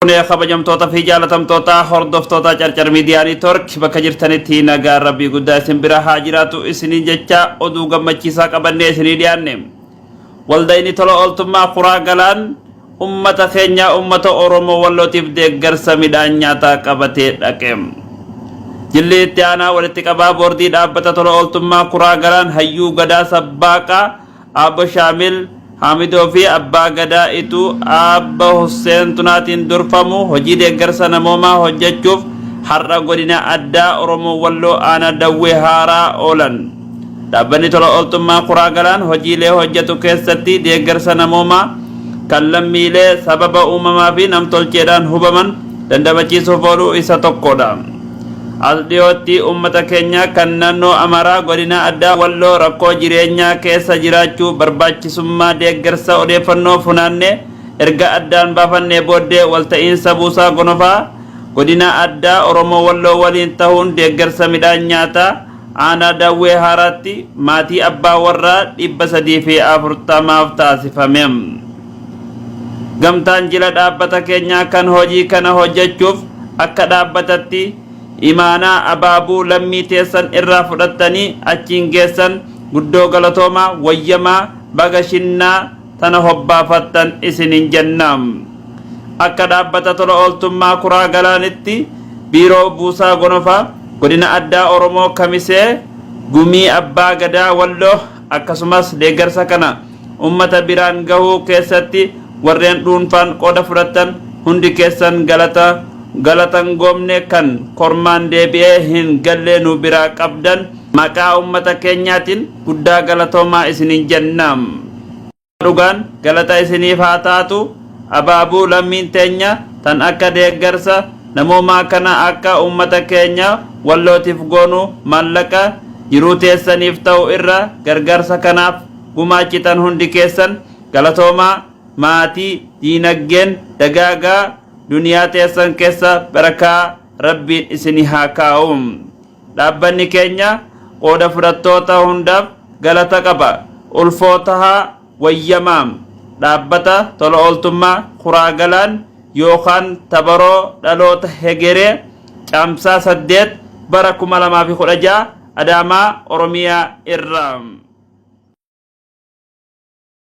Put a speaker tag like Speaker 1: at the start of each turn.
Speaker 1: Kabajamtoota fi jaalatamtoota hordoftoota Carcar Miidiyaa Network, bakka jirtanitti nagaan Rabbii guddaa isin bira haa jiraatu isiniin jecha, oduu gammachiisaa qabannee isinii dhiyaanne. Waldayni tola ooltummaa Kuraa Galaan ummata keenya, ummata Oromoo Wallootiif deeggarsa midhaan nyaataa qabatee dhaqe. Jilli itti aanaa walitti qabaa boordii dhaabbata tola ooltummaa Kuraa Galaan, Hayyuu Gadaa Sabbaaqaa Aabbo Shaamil Haamidoo fi Abbaa Gadaa Ituu Aabba Husseen Tunaatiin durfamu, hojii deeggarsa namoomaa hojjechuuf har'a godina addaa Oromoo Walloo, aanaa Dawwee Haaraa oolan. Dhaabbanni tola ooltummaa Kuraa Galaan hojiilee hojjetu keessatti deeggarsa namoomaa kan lammiilee sababa uumamaa fi namtolcheedhaan hubaman dandamachiisuuf oolu isa tokkodha. As dhiyootti uummata keenya kan naannoo Amaaraa, godina addaa Walloo rakkoo jireenyaa keessa jiraachuu barbaachisummaa deeggarsa odeeffannoo funaannee erga addaan baafannee booddee, walta'iinsa Buusaa Gonofaa godina addaa Oromoo Walloo waliin tahuun deeggarsa midhaan nyaataa aanaa Daawwee Haaraatti maatii abbaa warraa 340f taasifame. Gamtaan jila dhaabbata keenyaa kan hojii kana hojjechuuf akka dhaabbatatti imaanaa abaabuu lammii teessan irraa fudhattanii achiin geessan, guddoo galatoomaa, wayyamaa, baga shinnaa tana hobbaafattan isinin jenna. Akka dhaabbata tola ooltummaa Kuraa Galaanitti, Biiroo Buusaa Gonofaa godina addaa Oromoo Kamisee, Gumii Abbaa Gadaa Walloo, akkasumas deeggarsa kana ummata biraan gahuu keessatti warreen dhuunfaan qooda fudhattan hundi keessan, galata galatan goomne kan kormaan deebi'ee hin galle nu biraa qabdan, maqaa ummata keenyaatiin guddaa galatoomaa isinin jenna. Dhugaan galata isiniif haa taatu. Abaabuu lammiin teenya tan akka deeggarsa namoomaa kana akka ummata keenya Wallootiif goonu maallaqa jiruu teessaniif ta'u irra gargaarsa kanaaf gumaachitan hundi keessan galatoomaa. Maatii diinaggeen dagaagaa, duniyaa teessan keessa barakaa Rabbiin isini haa kaa'u. Dhaabbanni keenya qooda fudhattoota hundaaf galata qaba. Ulfoo tahaa, wayyamaa. Dhaabbata tola ooltummaa Kuraa Galaan yookaan Tabaroo Dhaloota Hegeree, Caamsaa 8 bara 2016, Adaamaa, Oromiyaa irraa.